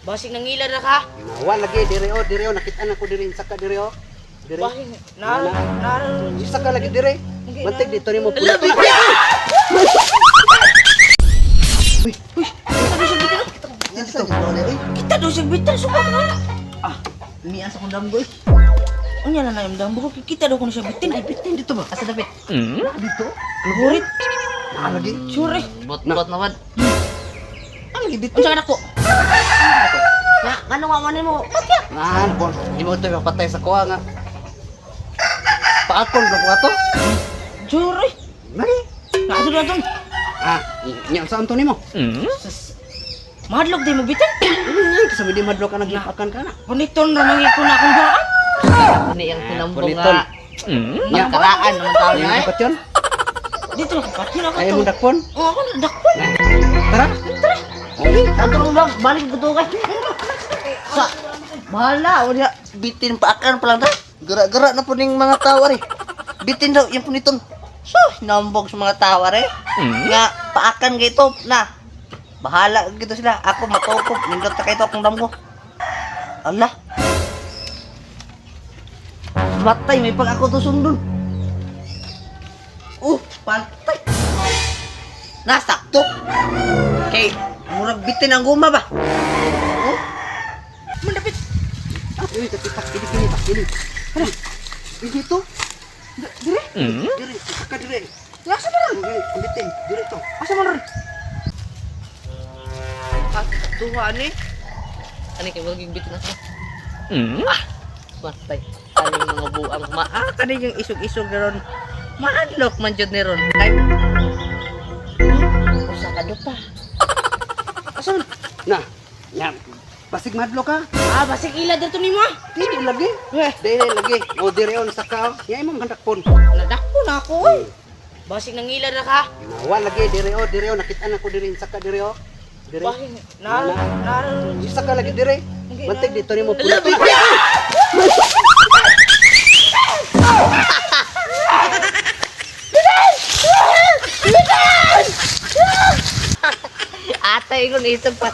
Basig nangila ra ka. Nawa lagi dire oh, dire oh, nakita na ko dire saka dire oh. Dire. Basig na na Saka lagi dire. Bantig dito nimo pula. Uy, kita do siya bitin. Dito. Kita do siya bitin suka na. Ah, Miya sa kong damgo eh. Unya na na yung dambo ko kita do kuno siya bitin. Ay, bitin dito ba? Asa dapit? Dito. Luhurit. Na lagi. Sure. Eh. Bot bot na wad. Ah, lagi bitin. Unsa ka nako? Nga, ano nga man mo? Ah, bon. Imo to patay sa kuha nga. Paakon ba kuha to? Sure. Eh. Lagi. Naaso na ton. Ah, nya saan to nimo? Mahadlok di mo bitin. Ano nga sa di madlok ka naglipakan ka na. Puniton ra mangi ko na akong gaan. Ini yang tinambong Puniton. nga. Magkaraan naman tao na eh. Dapat yun. Dito na kapatid ako Ay to. mo dakpon. Oh, ako na dakpon. Tara. Tara. Ato kong bang, balik ko to kay. Sa bahala, wala bitin paakan pa lang ta. Gara-gara na po ning mga tao ari. Bitin daw yung puniton. So, nambog sa mga tao ari. Nga paakan kay to na. Bahala gito sila. Ako matukop, nindot ta kay to akong damgo. Allah. Matay, may pag ako to sundon. Oh, patay. Nasakto. Kay, murag bitin ang guma ba? Oh, Mandapit. Ah, uy, tapi pak ini kini pak ini. Tara. Ini to. Dire. Dire, saka dire. Asa man ron? Dire, bitin, dire to. Asa man ron? Ah, tuwa ni. Ani kay wag bitin ako. Ah, patay. Kaning mga buang ma. Ah, kani yung isog-isog na ron. Maadlok man jud ni ron. Kay usa ka pa. Asa man? Na. Nya. Basig madlok ka. Ah, basig ila dito nimo. Ah. Dili lagi. Eh, Dire lagi. O dire on saka. Nya imong gandakpon. Nadakpon ako oy. Basig nangila ra ka. Nawa lagi dire oh, dire oh, nakita na ko dire saka dire oh. Dire. Basig na na Saka lagi dire. Bantig dito nimo pula. Atay kon isog pa.